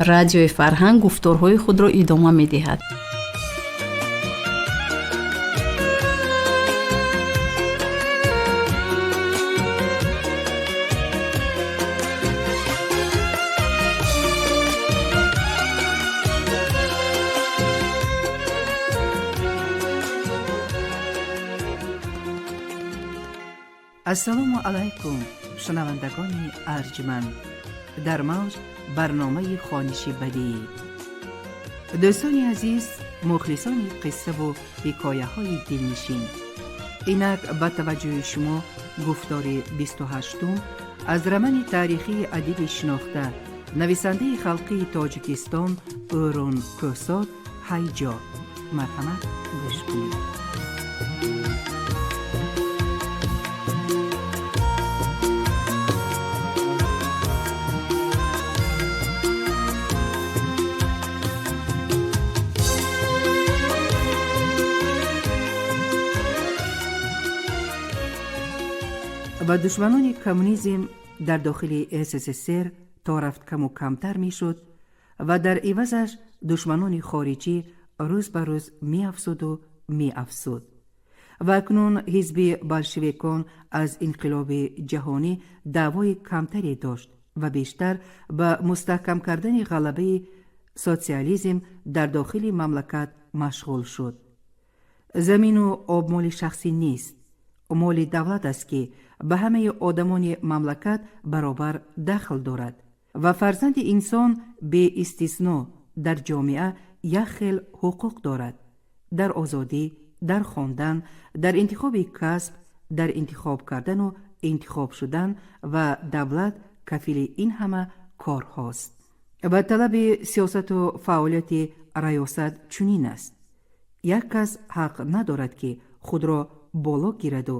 Радиои Фарҳанг гуфторҳои худро идома медиҳад. Ассалому алайкум, шунавандагони арҷманд. Дар мавҷ барномаи хониши бадиӣ. Дӯстони азиз, мухлисони қиссаву ҳикояҳои дилнишин, инак ба таваҷҷӯҳи шумо гуфтори 28-ум аз романи таърихии адиби шинохта, нависандаи халқии Тоҷикистон Ӯрун Кӯҳсор «Ҳайҷо». Марҳамат, гӯш кунед. Ва душманони коммунизм дар дохили СССР то рафт каму камтар мешуд ва дар ивазаш душманони хориҷӣ рӯз ба рӯз меафзуду меафзуд. Ва акнун ҳизби болшевикон аз инқилоби ҷаҳонӣ даъвои камтаре дошт ва бештар ба мустаҳкам кардани ғалабаи социализм дар дохили мамлакат машғул шуд. Замину об моли шахсӣ нест, моли давлат аст, ки ба ҳамаи одамони мамлакат баробар дахл дорад ва фарзанди инсон беистисно дар ҷомеа як хел ҳуқуқ дорад: дар озодӣ, дар хондан, дар интихоби касб, дар интихоб кардану интихоб шудан, ва давлат кафили ин ҳама корҳост. Ва талаби сиёсату фаъолияти раёсат чунин аст: як кас ҳақ надорад, ки худро боло гираду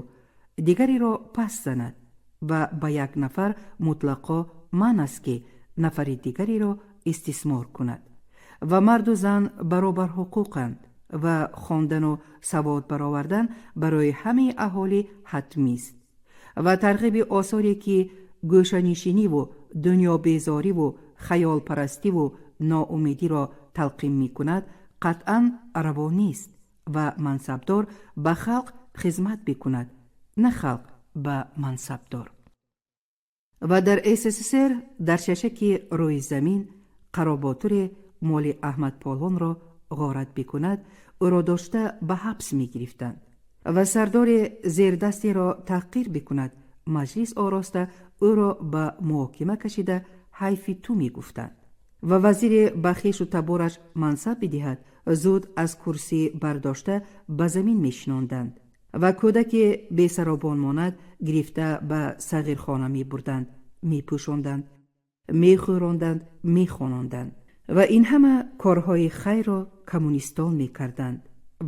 дигареро пас занад, ва ба як нафар мутлақо манъ аст, ки нафари дигареро истисмор кунад, ва марду зан баробарҳуқуқанд, ва хондану савод баровардан барои ҳамаи аҳолӣ ҳатмист, ва тарғиби осоре, ки гӯшанишиниву дунёбезориву хаёлпарастиву ноумедиро талқин мекунад, қатъан раво нест, ва мансабдор ба халқ хизмат бикунад, на халқ ба мансабдор. Ва дар СССР дар шашаки рӯи замин қароботуре моли Аҳмадполонро ғорат бикунад, ӯро дошта ба ҳабс мегирифтанд, ва сардори зердастеро таҳқир бикунад, маҷлис ороста ӯро ба муҳокима кашида ҳайфи ту мегуфтанд, ва вазире ба хешу табораш мансаб бидиҳад, зуд аз курсӣ бардошта ба замин мешинонданд, ва кӯдаке бесаробон монад, гирифта ба сағирхона мебурданд, мепӯшонданд, мехӯронданд, мехононданд. Ва ин ҳама корҳои хайрро коммунистон мекарданд,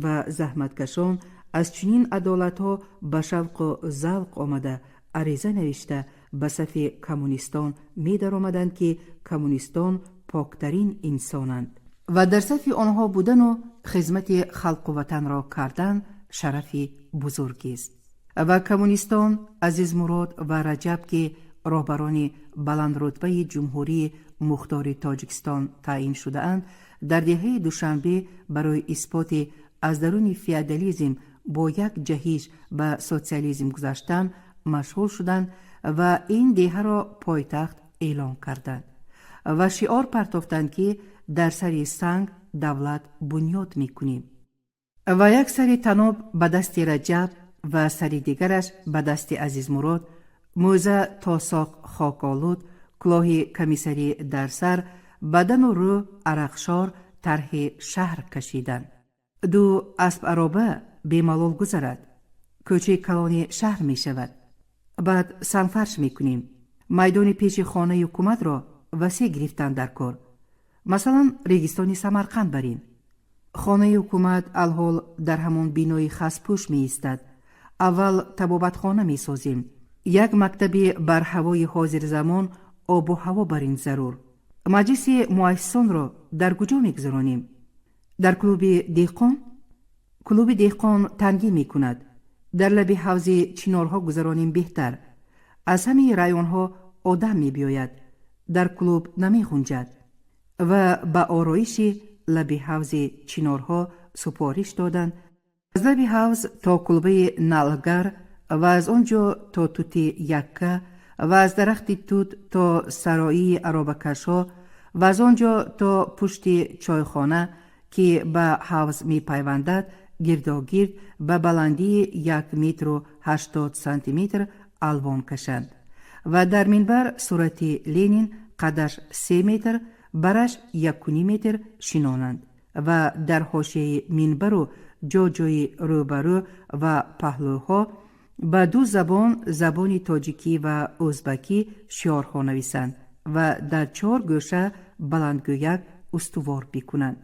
ва заҳматкашон аз чунин адолатҳо ба шавқу завқ омада, ариза навишта ба сафи коммунистон медаромаданд, ки коммунистон поктарин инсонанд ва дар сафи онҳо будану хизмати халқу ватанро кардан шарафи бузургест. Ва коммунистон Азизмурод ва Раҷаб, ки роҳбарони баландрутбаи Ҷумҳурии Мухтори Тоҷикистон таъин шудаанд, дар деҳаи Душанбе барои исботи аз даруни феодализм бо як ҷаҳиш ба социализм гузаштан машғул шуданд ва ин деҳаро пойтахт эълон карданд ва шиор партофтанд, ки дар сари санг давлат бунёд мекунем. Ва як сари таноб ба дасти Раҷаб ва сари дигараш ба дасти Азизмурод, мӯза то соқ хоколуд, кулоҳи комиссарӣ дар сар, бадану рӯ арақшор тарҳи шаҳр кашиданд. Ду аспароба бемалол гузарад, кӯчаи калони шаҳр мешавад. Баъд сангфарш мекунем. Майдони пеши хонаи ҳукуматро васеъ гирифтан дар кор, масалан, регистони Самарқанд барин. Хонаи ҳукумат алҳол дар ҳамон бинои хаспӯш меистад. Аввал табобатхона месозем, як мактаби барҳавои ҳозирзамон, обу ҳаво бар ин зарур. Маҷлиси муассисонро дар куҷо мегузаронем? Дар клуби деҳқон? Клуби деҳқон тангӣ мекунад. Дар лаби ҳавзи чинорҳо гузаронем беҳтар. Аз ҳамаи районҳо одам мебиёяд, дар клуб намеғунҷад. Ва ба ороиши лаби ҳавзи чинорҳо супориш доданд. Аз лаби ҳавз то кулбаи налгар ва аз он ҷо то тути якка ва аз дарахти тут то сароии аробакашҳо ва аз он ҷо то пушти чойхона, ки ба ҳавз мепайвандад, гирдогирд ба баландии 1 метру 80 сантиметр алвон кашанд ва дар минбар сурати Ленин қадаш 3 метр, бараш 1.5 метр шинонанд ва дар ҳошияи минбару ҷо-ҷои рӯбарӯ ва паҳлӯҳо ба ду забон, забони тоҷикӣ ва ӯзбакӣ, шиорҳо нависанд ва дар чор гӯша баландгӯяк устувор бикунанд.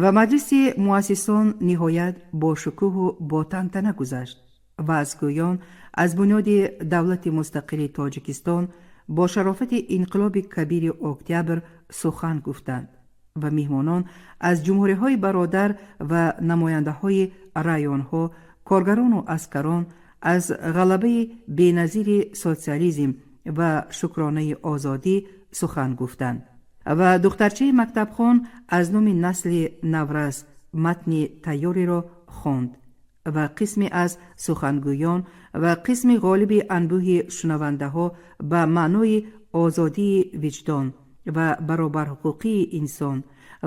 Ва маҷлиси муассисон ниҳоят бо шукӯҳу бо тантана гузашт ва азгӯён аз бунёди давлати мустақили Тоҷикистон бо шарофати инқилоби кабири Октябр сухан гуфтанд ва меҳмонон аз ҷумҳуриҳои бародар ва намояндаҳои районҳо, коргарону аскарон аз ғалабаи беназири социализм ва шукронаи озодӣ сухан гуфтанд ва духтарчаи мактабхон аз номи насли наврас матни тайёреро хонд ва қисме аз сухангӯён ва қисми ғолиби анбӯҳи шунавандаҳо ба маънои озодии виҷдон ва баробарҳуқуқии инсон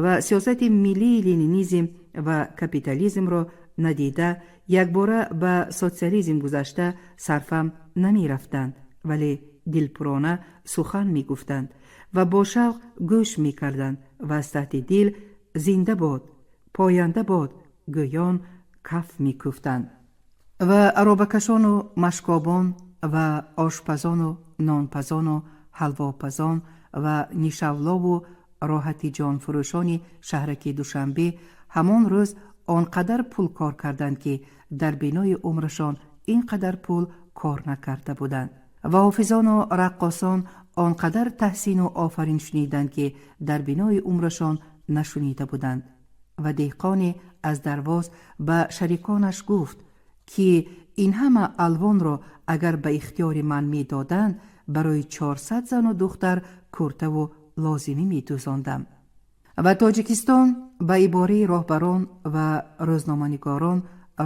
ва сиёсати миллии ленинизм ва капитализмро надида, якбора ба социализм гузашта сарфам намерафтанд, вале дилпурона сухан мегуфтанд ва бо шавқ гӯш мекарданд ва аз таҳти дил «Зинда бод! Поянда бод!» гӯён каф мекӯфтанд. Ва аробакашону машкобон ва ошпазону нонпазону ҳалвопазон ва нишавлову роҳати ҷонфурӯшони шаҳраки Душанбе ҳамон рӯз он қадар пул кор карданд, ки дар бинои умрашон ин қадар пул кор накарда буданд. Ва ҳофизону раққосон он қадар таҳсину офарин шуниданд, ки дар бинои умрашон нашунида буданд. Ва деҳқоне аз Дарвоз ба шариконаш гуфт, ки ин ҳама алвонро агар ба ихтиёри ман медоданд, барои 400 зану духтар куртаву лозимӣ медӯзондам. Ва Тоҷикистон ба ибораи роҳбарон ва рӯзноманигорон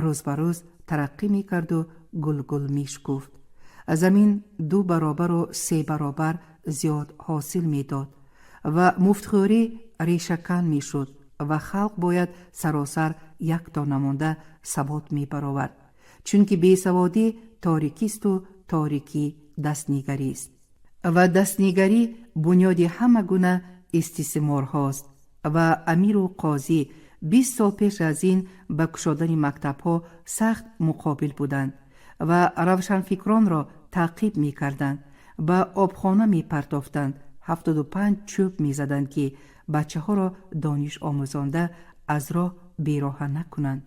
рӯз ба рӯз тараққӣ мекарду гулгул мешукуфт. Замин ду баробару се баробар зиёд ҳосил медод ва муфтхӯрӣ решакан мешуд ва халқ бояд саросар якто намонда савод мебаровард, чунки бесаводӣ торикисту торикӣ дастнигарист ва дастнигарӣ бунёди ҳама гуна истисморҳост. Ва амиру қозӣ 20 сол пеш аз ин ба кушодани мактабҳо сахт муқобил буданд ва равшанфикронро таъқиб мекарданд, ба обхона мепартофтанд, 75 чӯб мезаданд, ки бачаҳоро дониш омӯзонда аз роҳ бероҳа накунанд.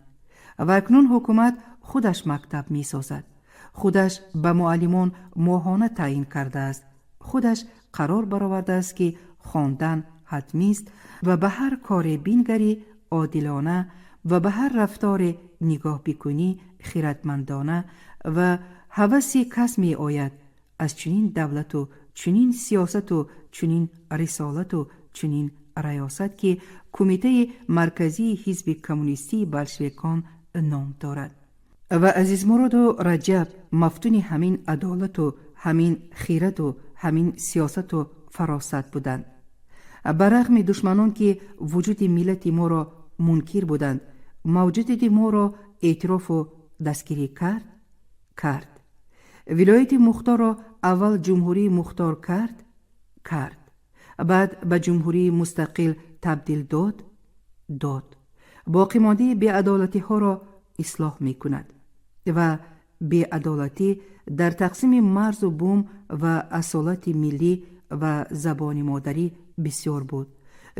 Ва акнун ҳукумат худаш мактаб месозад, худаш ба муаллимон моҳона таъин кардааст, худаш қарор баровардааст, ки хондан ҳатмист ва ба ҳар коре бингарӣ одилона ва ба ҳар рафторе нигоҳ бикунӣ хиратмандона ва ҳаваси кас меояд аз чунин давлату чунин сиёсату чунин рисолату чунин раёсат, ки Кумитаи Марказии Ҳизби Коммунистии болшевикон ном дорад. Ва Азизмуроду Раҷаб мафтуни ҳамин адолату ҳамин хираду ҳамин сиёсату фаросат буданд. Ба рағми душманон, ки вуҷуди миллати моро мункир буданд, мавҷудияти моро эътирофу дастгирӣ кард. Вилояти мухторро аввал ҷумҳурии мухтор кард, баъд ба ҷумҳурии мустақил табдил дод. Боқимондаи беадолатиҳоро ислоҳ мекунад ва беадолатӣ дар тақсими марзу бум ва асолати миллӣ ва забони модарӣ бисёр буд.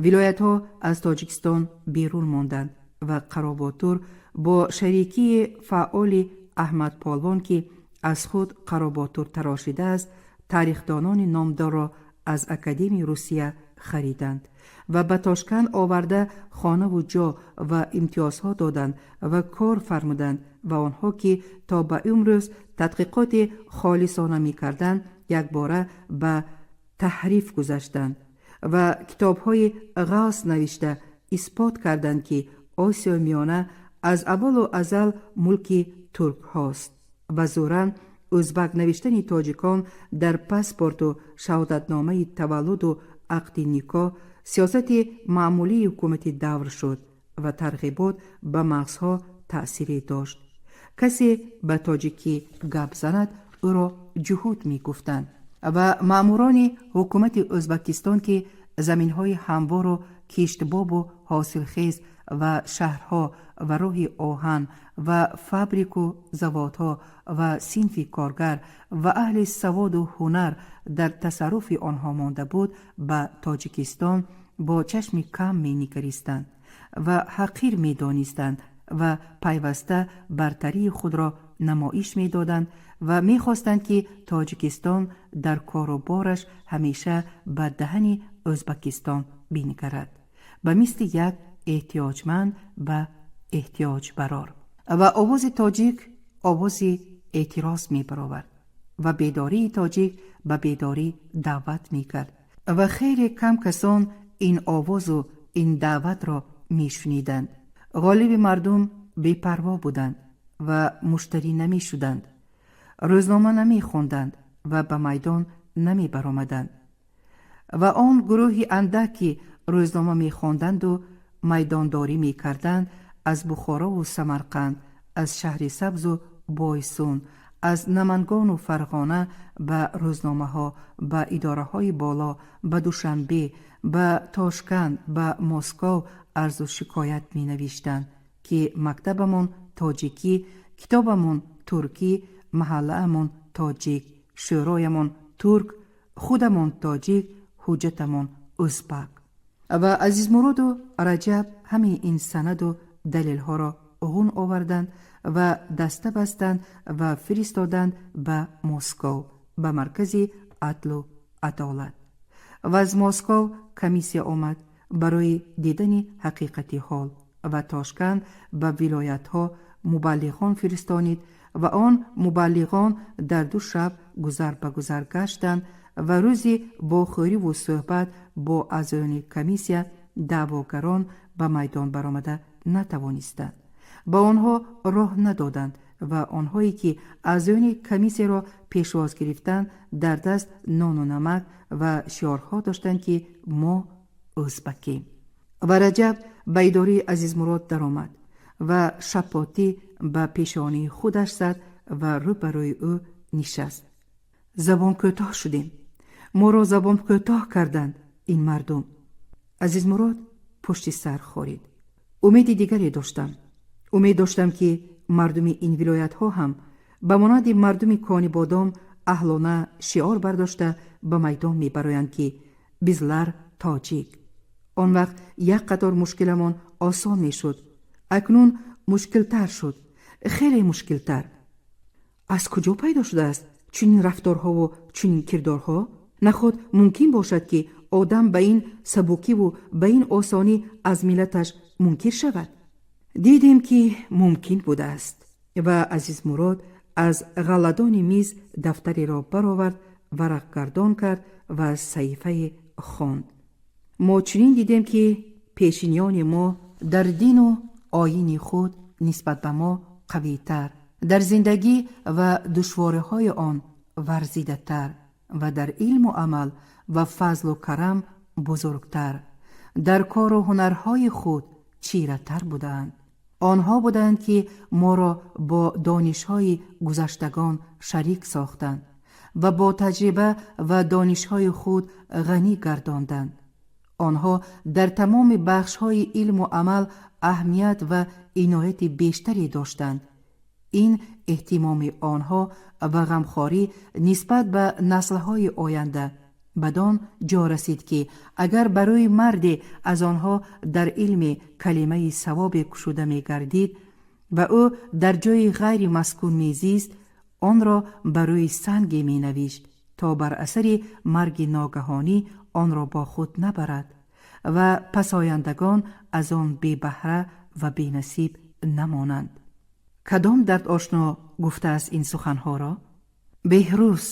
Вилоятҳо аз Тоҷикистон берун монданд ва Қароботур бо шарикии фаъоли Аҳмад Полвон, ки аз худ Қароботур тарошидааст, тарихдонони номдорро аз Академияи Русия хариданд ва ба Тошканд оварда, хонаву ҷо ва имтиёзҳо доданд ва кор фармуданд. Ва онҳо, ки то ба имрӯз тадқиқоти холисона мекарданд, якбора ба таҳриф гузаштанд. Ва китобҳои ғавс навишта исбот карданд, ки Осиёи Миёна аз аввалу азал мулки туркҳост ва зӯран ӯзбак навиштани тоҷикон дар паспорту шаҳодатномаи таваллуду ақди никоҳ сиёсати маъмулии ҳукумати давр шуд ва тарғибот ба мағзҳо таъсире дошт. Касе ба тоҷикӣ гап занад, ӯро ҷуҳуд мегуфтанд. Ва маъмурони ҳукумати Ӯзбакистон, ки заминҳои ҳамвору киштбобу ҳосилхез ва шаҳрҳо ва роҳи оҳан ва фабрику заводҳо ва синфи коргар ва аҳли саводу ҳунар дар тасарруфи онҳо монда буд, ба Тоҷикистон бо чашми кам менигаристанд ва ҳақир медонистанд ва пайваста бартарии худро намоиш медоданд ва мехостанд, ки Тоҷикистон дар кору бораш ҳамеша ба даҳани Ӯзбакистон бингарад, ба мисли як эҳтиёҷманд ба эҳтиёҷбарор. Ва овози тоҷик овози эътироз мебаровард ва бедории тоҷик ба бедорӣ даъват мекард ва хеле кам касон ин овозу ин даъватро мешуниданд. Ғолиби мардум бепарво буданд ва муштарӣ намешуданд, рӯзнома намехонданд ва ба майдон намебаромаданд. Ва он гурӯҳи андак, ки рӯзнома мехонданду майдондорӣ мекарданд, аз Бухорову Самарқанд, аз Шаҳри Сабзу Бойсун, аз Намангону Фарғона ба рӯзномаҳо, ба идораҳои боло, ба Душанбе, ба Тошканд, ба Москов арзу шикоят менавиштанд, ки мактабамон тоҷикӣ, китобамон туркӣ, маҳаллаамон тоҷик, шӯроямон турк, худамон тоҷик, ҳуҷҷатамон ӯзбак. Ва Азизмуроду Раҷаб ҳамаи ин санаду далелҳоро ғун оварданд ва даста бастанд ва фиристоданд ба Москов, ба маркази адлу адолат. Ва аз Москов комиссия омад барои дидани ҳақиқати ҳол ва Тошканд ба вилоятҳо мубаллиғон фиристонид ва он мубаллиғон дар 2 шаб гузар ба гузар гаштанд ва рӯзи бохӯриву суҳбат бо аъзоёни комиссия даъвогарон ба майдон баромада натавонистанд, ба онҳо роҳ надоданд. Ва онҳое, ки аъзоёни комиссияро пешвоз гирифтанд, дар даст нону намак ва шиорҳо доштанд, ки мо ӯзбакем. Ва Раҷаб ба идораи Азизмурод даромад ва шапотӣ ба пешонии худаш зад ва рӯ ба рӯи ӯ нишаст. Забонкӯтоҳ шудем, моро забонкӯтоҳ карданд ин мардум. Азизмурод пушти сар хорид. Умеди дигаре доштам. Умед доштам, ки мардуми ин вилоятҳо ҳам ба монанди мардуми Конибодом аҳлона шиор бардошта ба майдон мебароянд, ки bizlar тоҷик. Он вақт як қатор мушкиламон осон мешуд. Акнун мушкилтар шуд, хеле мушкилтар. Аз куҷо пайдо шудааст чунин рафторҳову чунин кирдорҳо? Наход мумкин бошад, ки одам ба ин сабукиву ба ин осонӣ аз миллаташ мункир шавад? Дидем, ки мумкин будааст. Ва Азизмурод аз ғалладони миз дафтареро баровард, варақгардон кард ва саҳифае хонд. Мо чунин дидем, ки пешиниёни мо дар дину оини худ нисбат ба мо қавитар, дар зиндагӣ ва душвориҳои он варзидатар ва дар илму амал ва фазлу карам бузургтар, дар кору ҳунарҳои худ чиратар будаанд. Онҳо буданд, ки моро бо донишҳои гузаштагон шарик сохтанд ва бо таҷриба ва донишҳои худ ғанӣ гардонданд. Онҳо дар тамоми бахшҳои илму амал аҳамият ва инояти бештаре доштанд. Ин эҳтимоми онҳо ва ғамхорӣ нисбат ба наслҳои оянда бадон ҷо расид, ки агар барои марде аз онҳо дар илми калимаи савобе кушода мегардид ва ӯ дар ҷои ғайри маскун мезист, онро барои санге менавишт, то бар асари марги ногаҳонӣ онро бо худ набарад ва пасояндагон аз он бебаҳра ва бенасиб намонанд. Кадом дардошно гуфтааст ин суханҳоро? Беҳрӯз,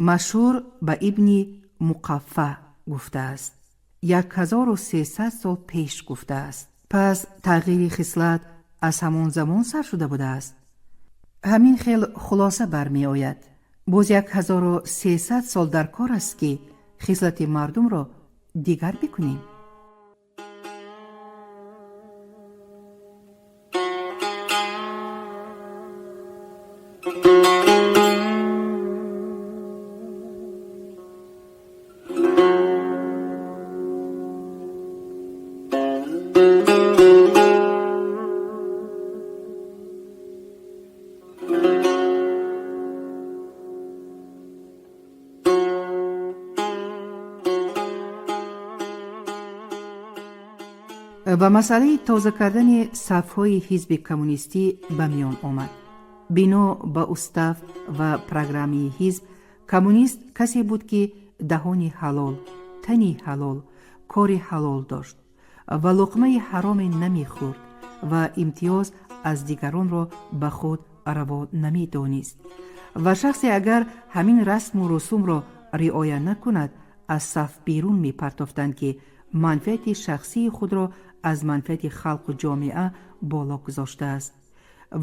машҳур ба Ибни Муқаффа, гуфтааст. 1300 сол пеш гуфтааст. Пас тағйири хислат аз ҳамон замон сар шуда будааст. Ҳамин хел хулоса бармеояд. Боз 1300 сол дар кор аст, ки хислати мардумро дигар бикунем. Ва масъалаи тоза кардани сафҳои ҳизби коммунистӣ ба миён омад. Бино ба устав ва программаи ҳизб, коммунист касе буд, ки даҳони ҳалол, тани ҳалол, кори ҳалол дошт ва луқмаи ҳароме намехӯрд ва имтиёз аз дигаронро ба худ раво намедонист. Ва шахсе агар ҳамин расму русумро риоя накунад, аз саф берун мепартофтанд, ки манфиати шахсии худро аз манфиати халқу ҷомеа боло гузоштааст.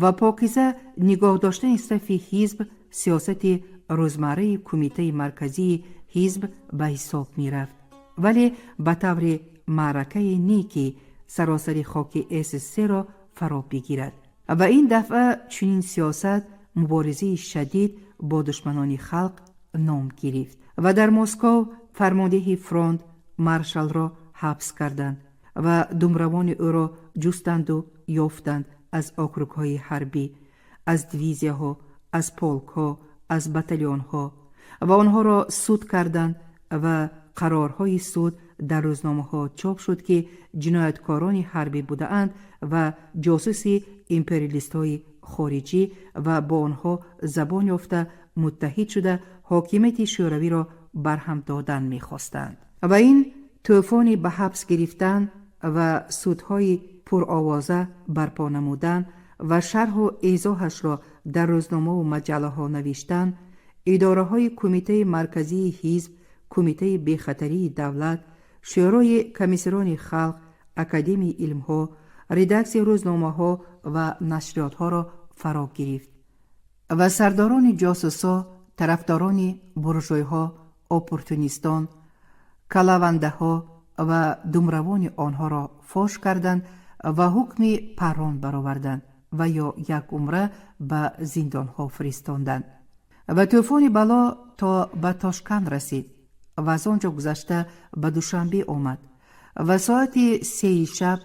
Ва покиза нигоҳ доштани сафи ҳизб сиёсати рӯзмарраи Кумитаи Марказии ҳизб ба ҳисоб мерафт, вале ба таври маъракае не, ки саросари хоки СССР-ро фаро бигирад. Ва ин дафъа чунин сиёсат муборизаи шадид бо душманони халқ ном гирифт. Ва дар Москов фармондеҳи фронт маршалро ҳабс карданд ва думравони ӯро ҷустанду ёфтанд аз округҳои ҳарбӣ, аз дивизияҳо, аз полкҳо, аз батальонҳо ва онҳоро суд карданд ва қарорҳои суд дар рӯзномаҳо чоп шуд, ки ҷинояткорони ҳарбӣ будаанд ва ҷосуси империалистҳои хориҷӣ ва бо онҳо забон ёфта, муттаҳид шуда, ҳокимияти шӯравиро барҳам додан мехостанд. Ва ин тӯфони ба ҳабс гирифтан ва судҳои пуровоза барпо намудан ва шарҳу эзоҳашро дар рӯзномаву маҷаллаҳо навиштан идораҳои Кумитаи Марказии ҳизб, Кумитаи бехатарии давлат, Шӯрои комиссарони халқ, Академияи илмҳо, редаксияи рӯзномаҳо ва нашриётҳоро фаро гирифт. Ва сардорони ҷосусо, тарафдорони буржуйҳо, оппортунистон, калавандаҳо ва думравони онҳоро фош карданд ва ҳукми паррон бароварданд ва ё як умра ба зиндонҳо фиристонданд. Ва тӯфони бало то ба Тошканд расид ва аз он ҷо гузашта ба Душанбе омад. Ва соати 3-и шаб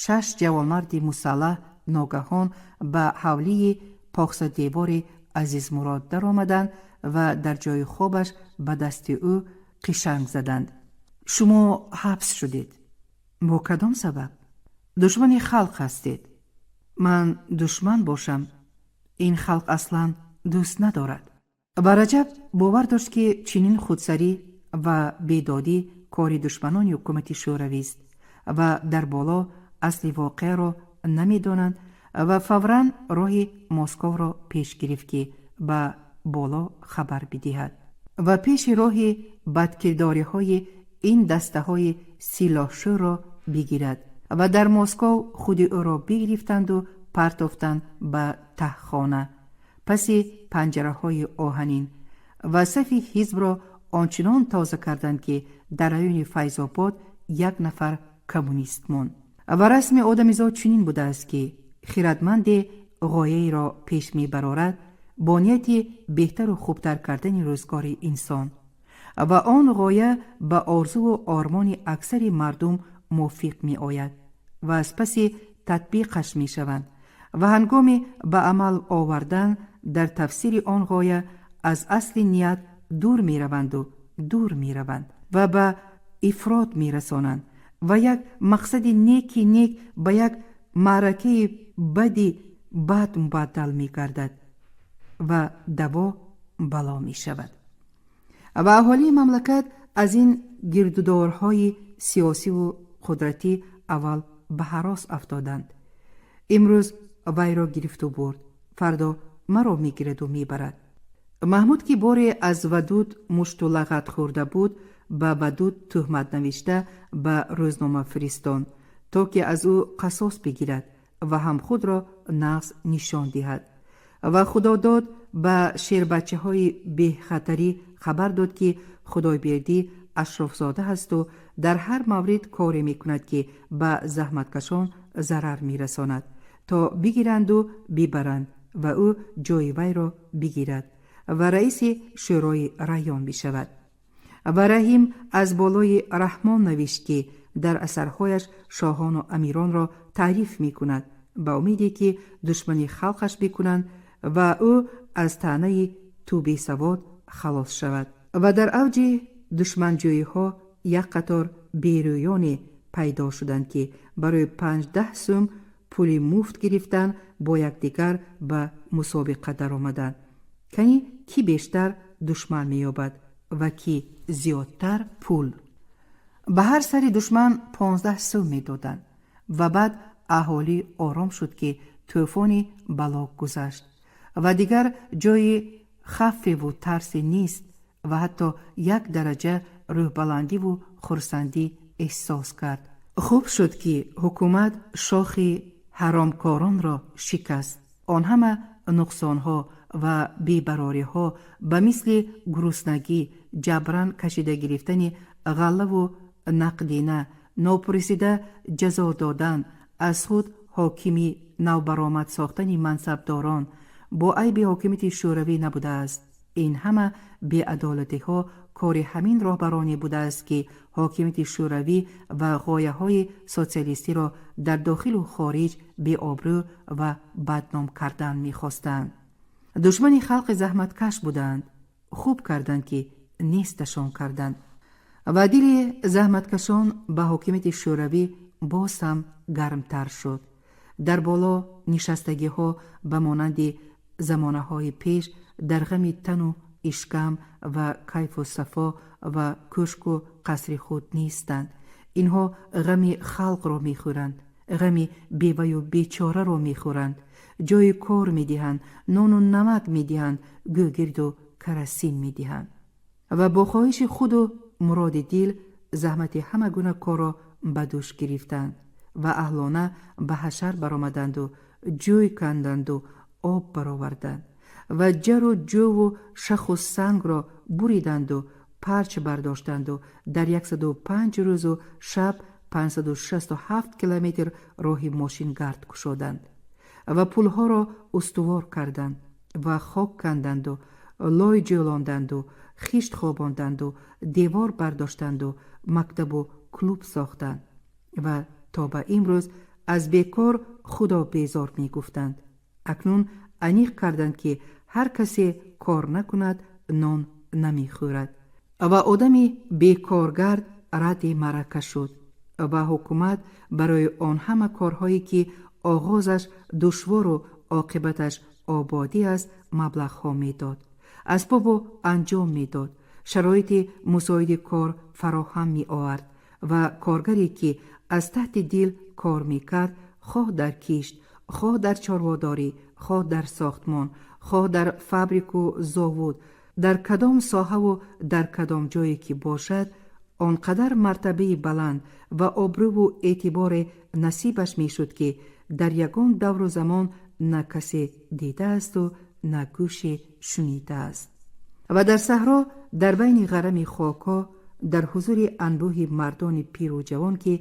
шаш ҷавонмарди мусаллаҳ ногаҳон ба ҳавлии похсадевори Азизмурод даромаданд ва дар ҷои хобаш ба дасти ӯ қишанг заданд. Шумо ҳабс шудед. Бо кадом сабаб? Душмани халқ ҳастед. Ман душман бошам, ин халқ аслан дӯст надорад. Ва Раҷаб бовар дошт, ки чунин худсарӣ ва бедодӣ кори душманони ҳукумати шӯравист ва дар боло асли воқеаро намедонанд ва фавран роҳи Московро пеш гирифт, ки ба боло хабар бидиҳад ва пеши роҳи бадкирдориҳои ин дастаҳои силоҳшӯрро бигирад. Ва дар Москов худи ӯро бигирифтанду партофтанд ба таҳхона паси панҷараҳои оҳанин ва сафи ҳизбро ончунон тоза карданд, ки дар райони Файзобод як нафар коммунист монд. Ва расми одамизод чунин будааст, ки хиратманде ғояеро пеш мебарорад бо нияти беҳтару хубтар кардани рӯзгори инсон ва он ғоя ба орзуву ормони аксари мардум мувофиқ меояд ва аз паси татбиқаш мешаванд ва ҳангоми ба амал овардан дар тафсири он ғоя аз асли ният дур мераванду дур мераванд ва ба ифрот мерасонанд ва як мақсади неки нек ба як маъракаи бади бад мубаддал мегардад ва даво бало мешавад. Ва аҳолии мамлакат аз ин гирдудорҳои сиёсиву қудратӣ аввал ба ҳарос афтоданд. Имрӯз вайро гирифту бурд, фардо маро мегираду мебарад. Маҳмуд, ки боре аз Вадуд мушту лағат хӯрда буд, Ба Вадуд тӯҳмат навишта ба рӯзнома фиристон, то ки аз ӯ қасос бигирад ва ҳам худро нағз нишон диҳад. Ва Худодод ба шербачаҳои бехатарӣ хабар дод, ки Худойбердӣ ашрофзода ҳасту дар ҳар маврид коре мекунад, ки ба заҳматкашон зарар мерасонад, то бигиранду бибаранд ва ӯ ҷои вайро бигирад ва раиси шӯрои район бишавад. Ва Раҳим аз болои Раҳмон навишт, ки дар асарҳояш шоҳону амиронро таъриф мекунад, ба умеде ки душмани халқаш бикунанд ва ӯ аз таънаи ту бесавод халос шавад. Ва дар авҷи душманҷӯиҳо як қатор берӯёне пайдо шуданд, ки барои 5-10 сум пули муфт гирифтан бо якдигар ба мусобиқа даромаданд, кани кӣ бештар душман меёбад ва кӣ зиёдтар пул. Ба ҳар сари душман 15 сум медоданд. Ва баъд аҳолӣ ором шуд, ки тӯфони бало гузашт ва дигар ҷои хаффеву тарсе нест ва ҳатто як дараҷа рӯҳбаландиву хурсандӣ эҳсос кард. Хуб шуд, ки ҳукумат шохи ҳаромкоронро шикаст. Он ҳама нуқсонҳо ва бебарориҳо, ба мисли гуруснагӣ, ҷабран кашида гирифтани ғаллаву нақдина, нопурсида ҷазо додан, аз худ ҳокими навбаромад сохтани мансабдорон бо айби ҳокимияти шӯравӣ набудааст. Ин ҳама беадолатиҳо кори ҳамин роҳбароне будааст, ки ҳокимияти шӯравӣ ва ғояҳои социалистиро дар дохилу хориҷ беобрӯ ва бадном кардан мехостанд. Душмани халқи заҳматкаш буданд. Хуб карданд, ки несташон карданд. Ва дили заҳматкашон ба ҳокимияти шӯравӣ боз ҳам гармтар шуд. Дар боло нишастагиҳо ба монанди замонаҳои пеш дар ғами тану ишкам ва кайфу сафо ва кӯшку қасри худ нестанд. Инҳо ғами халқро мехӯранд, ғами беваю бечораро мехӯранд, ҷои кор медиҳанд, нону намак медиҳанд, гӯгирду карасин медиҳанд ва бо хоҳиши худу муроди дил заҳмати ҳама гуна корро ба дӯш гирифтанд ва аҳлона ба ҳашар баромаданду ҷӯй канданду об бароварданд ва ҷару ҷӯву шаху сангро буриданду парч бардоштанду дар 105 рӯзу шаб 567 километр роҳи мошингард кушоданд ва пулҳоро устувор карданд ва хок канданду лой ҷӯлонданду хишт хобонданду девор бардоштанду мактабу клуб сохтанд ва то ба имрӯз аз бекор худо безор мегуфтанд. Акнун аниқ карданд, ки ҳар касе кор накунад, нон намехӯрад ва одами бекоргард радди маърака шуд. Ва ҳукумат барои он ҳама корҳое, ки оғозаш душвору оқибаташ ободӣ аст, маблағҳо медод, асбобу анҷом медод, шароити мусоиди кор фароҳам меовард. Ва коргаре, ки аз таҳти дил кор мекард, хоҳ дар кишт, хоҳ дар чорводорӣ, хоҳ дар сохтмон, хоҳ дар фабрику зовуд, дар кадом соҳаву дар кадом ҷое ки бошад, он қадар мартабаи баланд ва обрӯву эътиборе насибаш мешуд, ки дар ягон давру замон на касе дидаасту на гӯше шунидааст. Ва дар саҳро, дар байни ғарами хокҳо, дар ҳузури анбӯҳи мардони пиру ҷавон, ки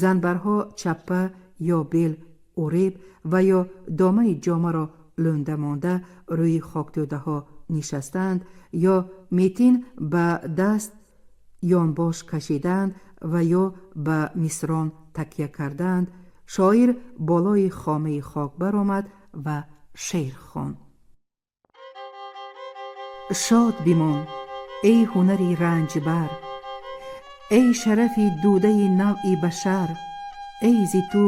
занбарҳо чаппа ё бел уреб ва ё домаи ҷомаро лӯнда монда рӯи хоктӯдаҳо нишастаанд ё метин ба даст ёнбош кашидаанд ва ё ба мисрон такя кардаанд, шоир болои хомаи хок баромад ва шеър хонд: Шод бимон, эй ҳунари ранҷбар, эй шарафи дудаи навъи башар, эй зи ту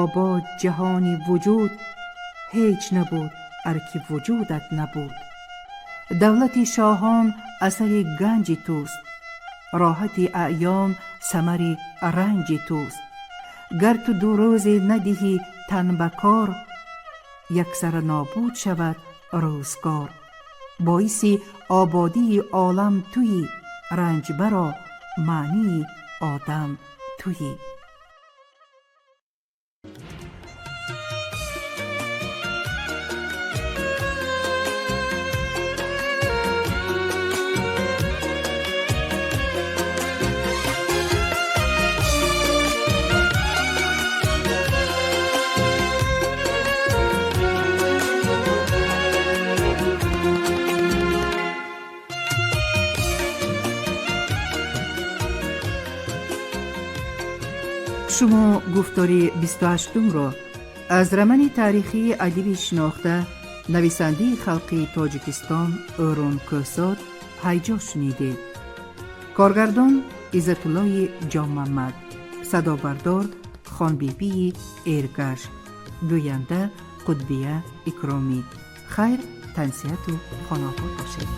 обод ҷаҳони вуҷуд, ҳеҷ набуд, ар ки вуҷудат набуд. Давлати шоҳон асари ганҷи туст, роҳати аъён самари ранҷи туст. Гар ту ду рӯзе надиҳӣ тан ба кор, яксара нобуд шавад рӯзгор. Боиси ободии олам туӣ, ранҷбаро. Маънии одам туӣ. Шумо гуфтори 28-умро аз романи таърихии адиби шинохта, нависандаи халқии Тоҷикистон Ӯрун Кӯҳзод «Ҳайҷо» шунидед. Коргардон Иззатуллои Ҷонмаммад, садобардор Хонбибии Эргаш, гӯянда Қутбия Икромӣ. Хайр, тансиҳату хонобод бошед.